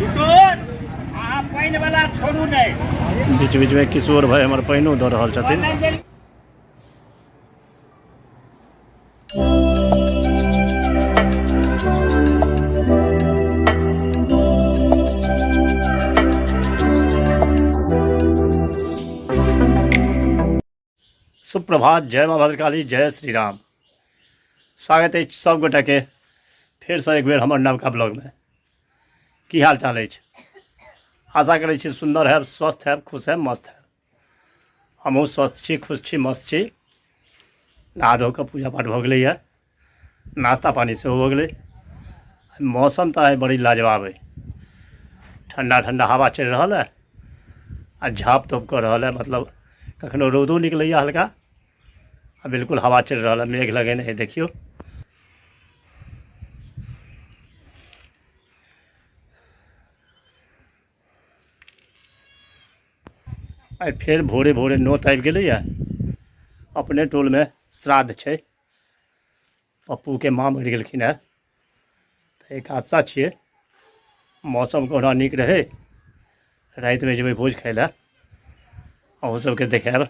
किशोर, अहाँ पानि वाला छोड़ू नहि। बीच बीच में किशोर भाई हमर पानिओ दऽ रहल छथिन। सुप्रभात, जय माँ भद्रकाली, जय श्री राम। स्वागत अछि सब गोटाके फेरसँ एक बेर हमर नवका ब्लॉगमे। की हाल चाल अछि? आशा करै छी सुन्दर हैब, स्वस्थ हैब, खुश हैब, मस्त हैब। हमहूँ स्वस्थ छी, खुश छी, मस्त छी। नहा धो कऽ पूजा पाठ भऽ गेलैए, नाश्ता पानी सेहो भऽ गेलै। मौसम तऽ आइ बड़ी लाजवाब अइ, ठण्डा ठण्डा हवा चलि रहल अइ आ झाँप तोप कऽ रहल अइ। मतलब कखनो रौदो निकलैए हल्का आ बिल्कुल हवा चलि रहल अइ, मेघ लगेने अइ। देखियौ आइ फेर भोरे भोरे नोत आबि गेलैए। अपने टोलमे श्राद्ध छै, पप्पूके माँ मरि गेलखिन हेँ, तऽ एकादशा छियै। मौसम कहुना नीक रहै, रातिमे जेबै भोज खाइ लए। अहूँ सबके देखायब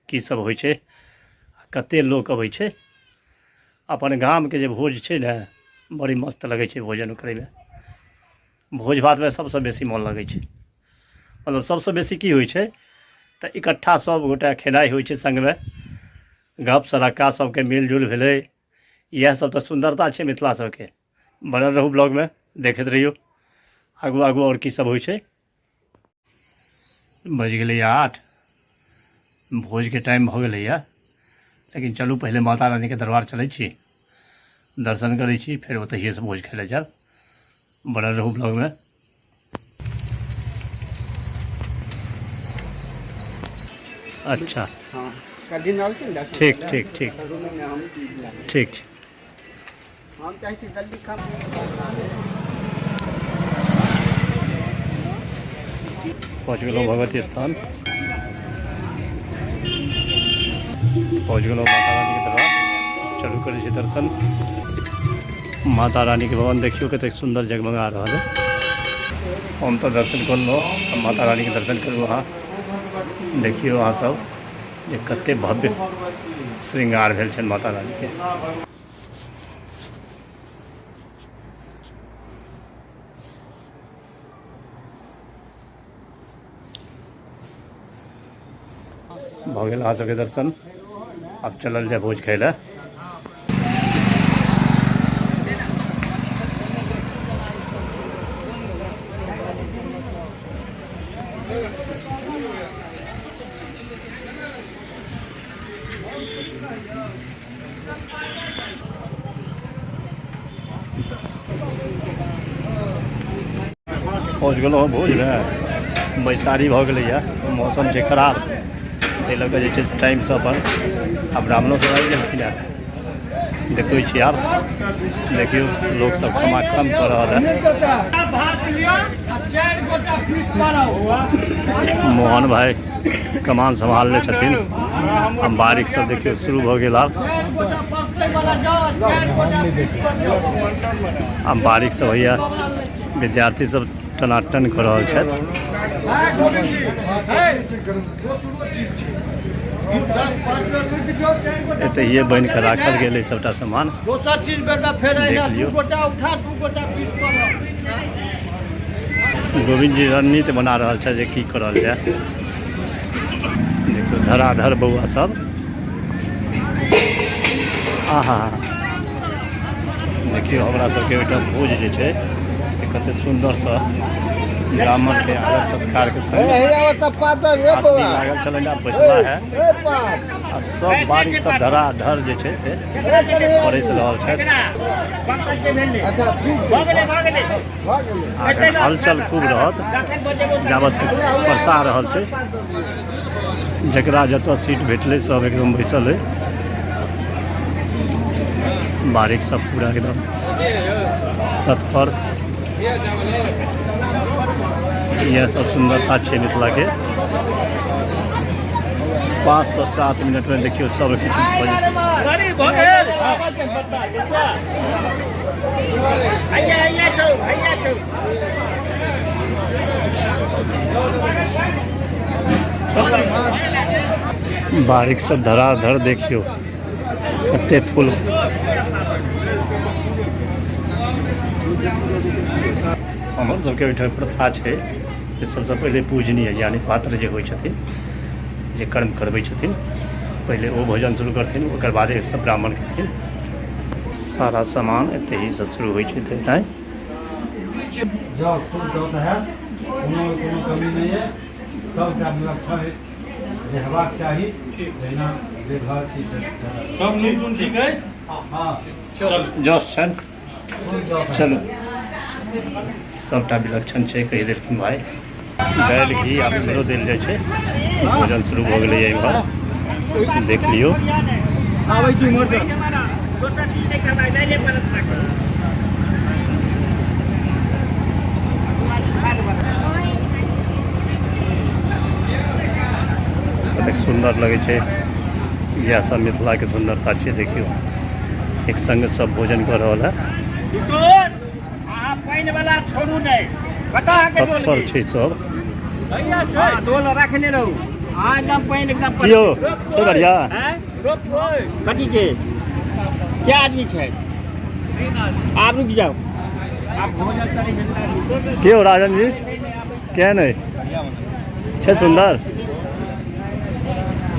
की सब होइ छै आ कते लोक अबै छै। अपन गामके जे भोज छै ने, बड़ी मस्त लगै छै भोजन करैमे। भोज भातमे सबसँ बेसी मोन लगै छै। मतलब सबसँ बेसी की होइ छै तऽ इकट्ठा सब गोटा खेनाइ होइ छै, सङ्गमे गप सड़क्का, सबके मेलजोल भेलै। इएह सब तऽ सुन्दरता छै मिथिला सबके। बनल रहू ब्लॉगमे, देखैत रहियौ आगू आगू आओर की सब होइ छै। बजि गेलैए 8, भोजके टाइम भऽ गेलैए। लेकिन चलू पहिले माता रानीके दरबार चलै छी, दर्शन करै छी, फेर ओतहिएसँ भोज खाइ लए जायब। बनल रहू ब्लॉगमे। अच्छा ठीक ठीक ठीक ठीक छै। पहुँच गेलहुँ भगवती स्थान, पहुँच गेलहुँ माता रानीके दरबार। चलू करै छी दर्शन माता रानीके भवन। देखियौ कतेक सुन्दर जगमगा रहल है। हम तऽ दर्शन कऽ लेलहुँ, माता रानीके दर्शन करू अहाँ। देखियौ अहाँ सब जे कते भव्य श्रृंगार भेल छनि माता रानीके। भऽ गेल अहाँ सबके दर्शन, आब चलल जाय भोज खाय लए। पहुँच गेलहुँ भोजमे, बैसारी भऽ गेलैए। मौसम छै खराब, ताहि लऽ कऽ जे छै से टाइमसँ अपन आब ब्राह्मणो सब आबि गेलखिन हेँ। देखै छी आब, देखियौ लोक सब खमाखम कऽ रहल है। मोहन भाई कमान सम्हालने छथिन। आ बारिक सब देखियौ शुरू भऽ गेल आब। आ बारिक सब होइए, विद्यार्थी सब टनाटन कऽ रहल छथि। एतहिए बनि कऽ राखल गेल अइ सबटा सामान। दोसर चीज बेटा फेर देख लियौ। दू गोटा उठा, दू गोटा पीठ पर। गोविंद जी रणनीति बना रहल छै जे की करल जाय। देखियौ धराधर बौआ सब। आहा, देखियौ हमरा सबके ओहिठाम भोज जे छै से कते सुन्दरसँ ब्राह्मणके आदर सत्कारके संग आसनी लागल छलनि, आब बैसला है आ सब बारीक सब धराधर जे छै से परसि रहल छथि। आ एखन हलचल खूब रहत जाबत परसा रहल छै। जकरा जतऽ सीट भेटलै सब एकदम बैसल अइ। बारीक सब पूरा एकदम तत्पर। इएह सब सुन्दरता छै मिथिलाके। 5 से 7 मिनटमे देखियौ सब किछु भऽ जेतै। बारिक सब धराधर देखियौ कते फूल। हमर सबके ओहिठाम प्रथा छै जे सबसँ पहिले पूजनीय यानि पात्र जे होइ छथिन, जे कर्म करबै छथिन, पहिले ओ भोजन शुरू करथिन, ओकर बादे सब ब्राह्मण खेथिन। सारा सामान एतहिसँ शुरू होइ छै देनाइ। जाउ, खूब जस हैत, कोनो कोनो कमी नहि अइ, सबटा विलक्षण अइ जे हेबाक चाही, जहिना जे घर छी से सब नून तून ठीक अइ? हँ। जस छनि। खूब जस हैत। चलू, सबटा विलक्षण छै कहि देलखिन भाइ। दालि घी आब इम्हरो देल जाइ छै। भोजन शुरू भऽ गेलैए, इम्हर देख लियौ। आबै छी उम्हरसँ। कतेक सुन्दर लगै छै। इएह सब मिथिलाके सुन्दरता छै। देखियौ, एक संग सब भोजन कऽ रहल है। किशोर, अहाँ पानि वाला छोड़ू नहि, बता अहाँके डोल तत्पर के। छै सब। हँ, डोल रखने रहू अहाँ, एकदम पानि एकदम। की यौ, छै बढ़िया? हैं? कथी के क्या आदमी छै? आब रुकि जाउ, आब भोजन करै मिलता। की यौ राजन जी, केहन अइ? छै सुन्दर?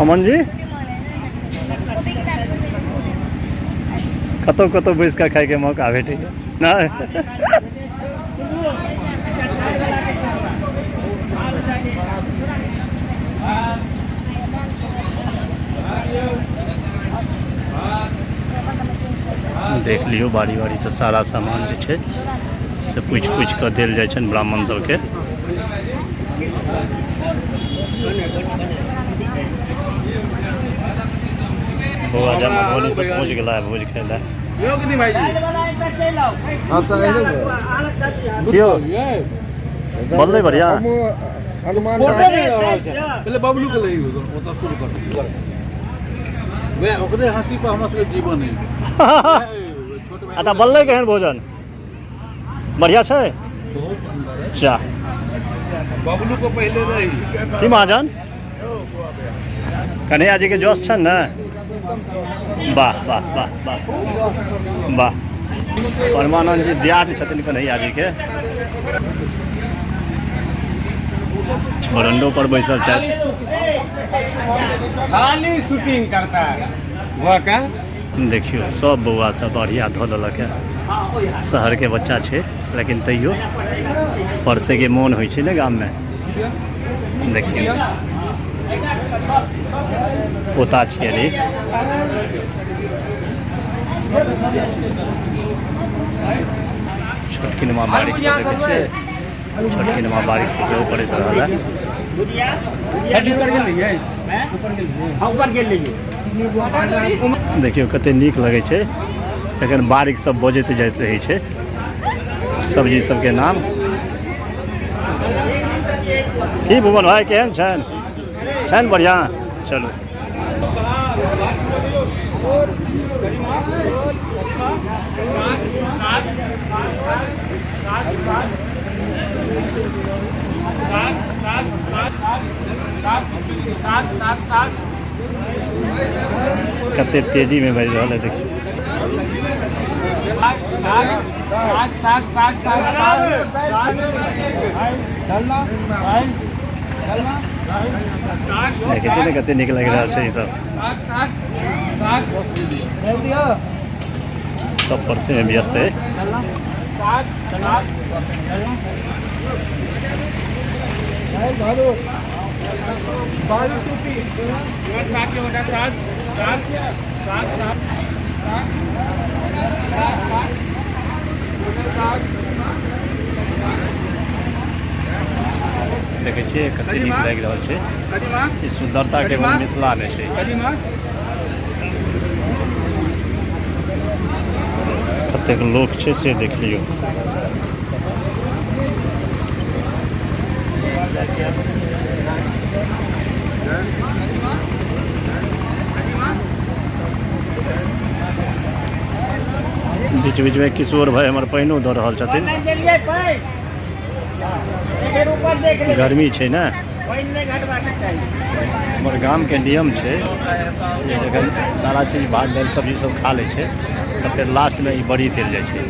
अमन जी, कतहु कतहु बैस कऽ खायके मौका भेटैए नहि? देख लियौ, बारी बारीसँ सारा सामान जे छै से पूछि पूछि कऽ देल जाइ छनि ब्राह्मण सबके। बौआ जा मधुबनीसँ पहुँच गेला है भोज खाय लए। यौ किनी भाईजी। दालि वाला एकटा चलि आउ। आब तऽ एलै ने। की यौ, बनलै बढ़िया? हनुमान फोटो नहि रहल छै। पहिले बबलू के लही, ओतऽ शुरू कर। वएह ओकरे हंसी पर हमरा सबके जीवन है। छोट भाई। अच्छा, बनलै केहन भोजन? बढ़िया छै? बहुत सुंदर है। चाह। बबलू को पहले रही। की महाजन, कन्हैया जी के जोश छनि ने? वाह वाह वाह वाह वाह! परमानंद जी दियाद छथिन कन्हैया जी के। बरंडो पर बैसल छथि। खाली शूटिंग करता है वह का। देखियौ, सब बौआ सब बढ़िया धऽ लेलक है। शहरके बच्चा छै, लेकिन तैयो परसैके मोन होइ छै ने गाममे। देखियौ, पोता छियै रे। छोटकिनमा बारिक सब देखै छियै, छोटकिनमा बारिक सब सेहो परसि रहल है। ऊपर गेल रहियै? हाँ, ऊपर गेल रहियै। देखियौ, कते नीक लगै छै जखन बारिक सब बजैत जाइत रहै छै सब्जी सबके नाम। की भुवन भाइ, केहन छनि? छनि बढ़िआँ? चलू। कते तेजीमे बाजि रहल है देखियौ। साग साग साग साग साग देखै छियै ने, कते नीक लागि रहल छै ई सब। साग साग साग। सब परसे में व्यस्त है। साग साग। साग के होता साग साग साग साग साग साग। देखै छियै, कते नीक लागि रहल छै। कदीमा। ई सुन्दरता केवल मिथिलामे छै। कदीमा। कतेक लोक छै से देख लियौ। बीच बीचमे किशोर भाई हमर पानिओ दऽ रहल छथिन। नहि देलियै पानि, फेर ऊपर देख लेबै। गर्मी छै ने। हमर गामके नियम छै जे जखन सारा चीज भात दालि सब्जी सब खा लै छै तऽ फेर लास्टमे ई बड़ी देल जाइ छै।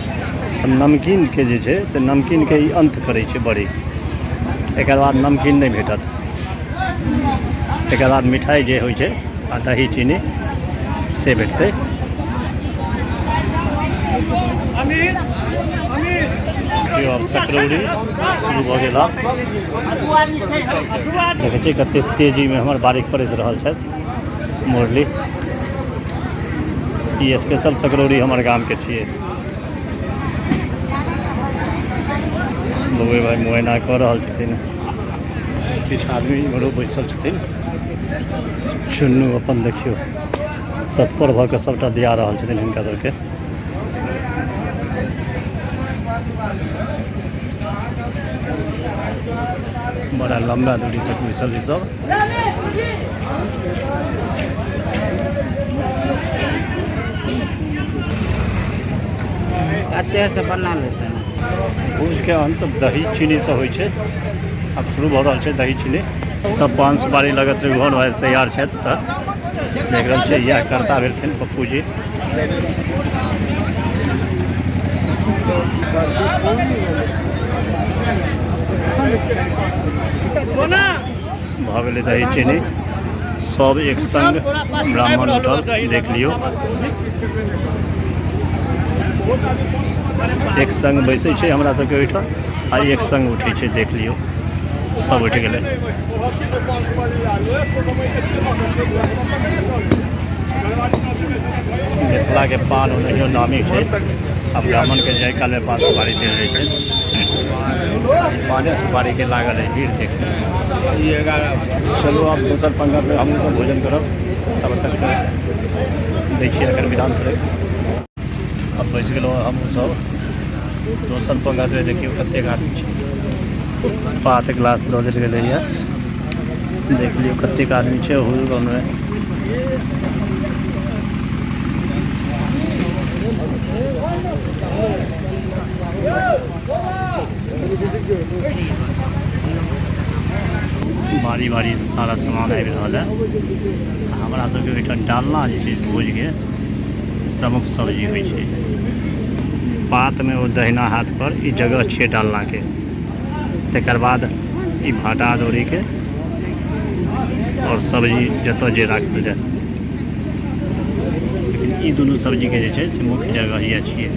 नमकीनके जे छै से नमकीनके ई अन्त करै छै बड़ी। एकर बाद नमकीन नहि भेटत। एकर बाद मिठाइ जे होइ छै आ दही चीनी से भेटतै। देखियौ आब सकरौरी शुरू भऽ गेल। आब देखै छियै कते तेजीमे हमर बारीक परसि रहल छथि मुरली। ई स्पेशल सकरौरी हमर गामके छियै। बबुए भाइ मुआयना कऽ रहल छथिन। किछु आदमी इम्हरो बैसल छथिन। चुन्नू अपन देखियौ तत्पर भऽ कऽ सभटा दिया रहल छथिन हिनका सबके। बड़ा लम्बा दूरी तक बैसल ई सब। कते से बना लेते हैं। भोजके अन्त दही चीनीसँ होइ छै। आब शुरू भऽ रहल छै दही चीनी। तब पान सुपारी लगत त्रिभुवन भाइ तैयार छथि। तऽ देख रहल छियै इएह कर्ता भेलखिन पप्पू जी। भऽ गेलै दही चीनी। सब एक संग ब्राह्मण उठल, देख लियौ एक संग बैसै छै हमरा सबके ओहिठाम आ एक संग उठै छै। देख लियौ सब उठि गेलै। मिथिलाके पान ओनाहियो नामी छै। आ ब्राह्मणके जाय कालमे पान सुपारी देल जाइ छै। पाने सुपारीके लागल है भीड़, देख लियौ। चलू आब दोसर पंगतमे हमहूँ सब भोजन करब। तब तक दै छियै एकर विराम थोड़े। आब बैस गेलहुँ हमहूँ सब दोसर पंगतमे। देखियौ कतेक आदमी छै। पात गिलास दऽ देल गेलैए। देख लियौ कतेक आदमी छै ओहू गाममे। बारी बारी से सारा सामान आबि रहल है। हमरा सबके ओहिठाम डालना जे छै भोजके प्रमुख सब्जी होइ छै। पातमे ओ दहिना हाथ पर ई जगह छियै डालनाके। तकर बाद ई भाटा अदौरीके और सब्जी जतऽ जे राखल जाय, लेकिन ई दुनू सब्जीके जे छै से मुख्य जगह इएह छियै।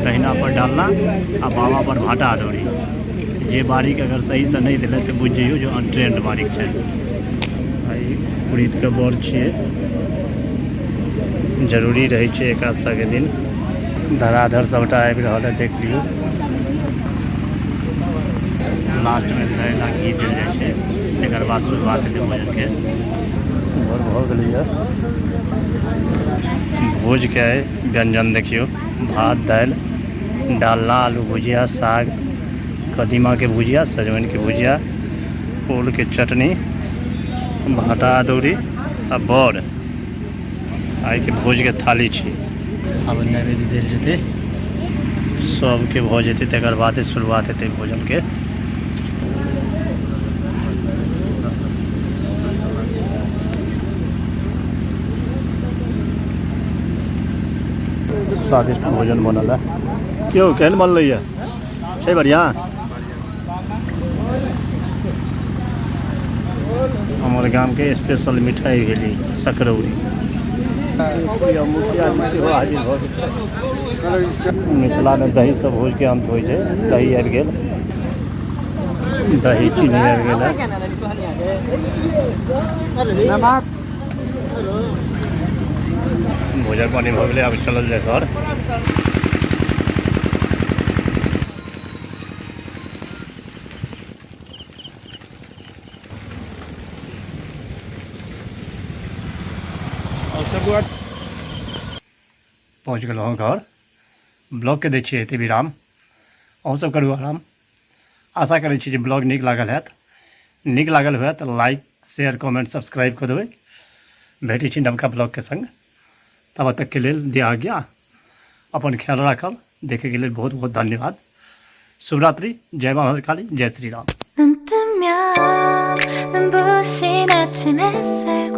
दहिना पर डालना आ बामा पर भाटा अदौरी। जे बारीक अगर सहीसँ नहि देलथि तऽ बुझि जइयौ जे अनट्रेंड बारीक छथि। आ ई उड़ीदके बड़ छियै, जरूरी रहै छै एकादशाके दिन। धराधर सबटा आबि रहल है, देख लियौ। लास्टमे दालि आ घी देल जाइ छै, तकर बाद शुरुआत हेतै भोजनके। उम्हर भऽ गेलैए भोजके व्यञ्जन। देखियौ भात दालि डालना आलू भुजिया साग कदीमाके भुजिया सजमनिके भुजिया ओलके चटनी भाटा अदौरी आ बड़। आइके भोजके थाली छी। आब नैवेद्य देल जेतै, सबके भऽ जेतै, तकर बादे शुरुआत हेतै भोजनके। स्वादिष्ट भोजन बनल है। क्यों केहन बनलै है? छै बढ़िआँ। हमर गामके स्पेशल मिठाइ भेलै सकरौरी। मुखिया जी सेहो हाजिर भऽ गेल। मिथिलामे दही सब भोजके अन्त होइ छै। दही आबि गेल, दही चीनी आबि गेल है। भोजन पानी भऽ गेलै, आब चलल जाय घर। पहुँच गेलहुँ घर। ब्लॉगके दै छियै एते विराम। अहूँ सब करू आराम। आशा करै छी जे ब्लॉग नीक लागल हैत। नीक लागल हुए तऽ लाइक शेयर कमेंट सब्सक्राइब कऽ देबै। भेटै छी नवका ब्लॉगके संग, तब तकके लेल दिया आज्ञा। अपन ख्याल राखब। देखैके लेल बहुत बहुत धन्यवाद। शुभरात्रि। जय माँ भद्रकाली, जय श्री राम। 눈 뜨면 눈부신 아침 햇살.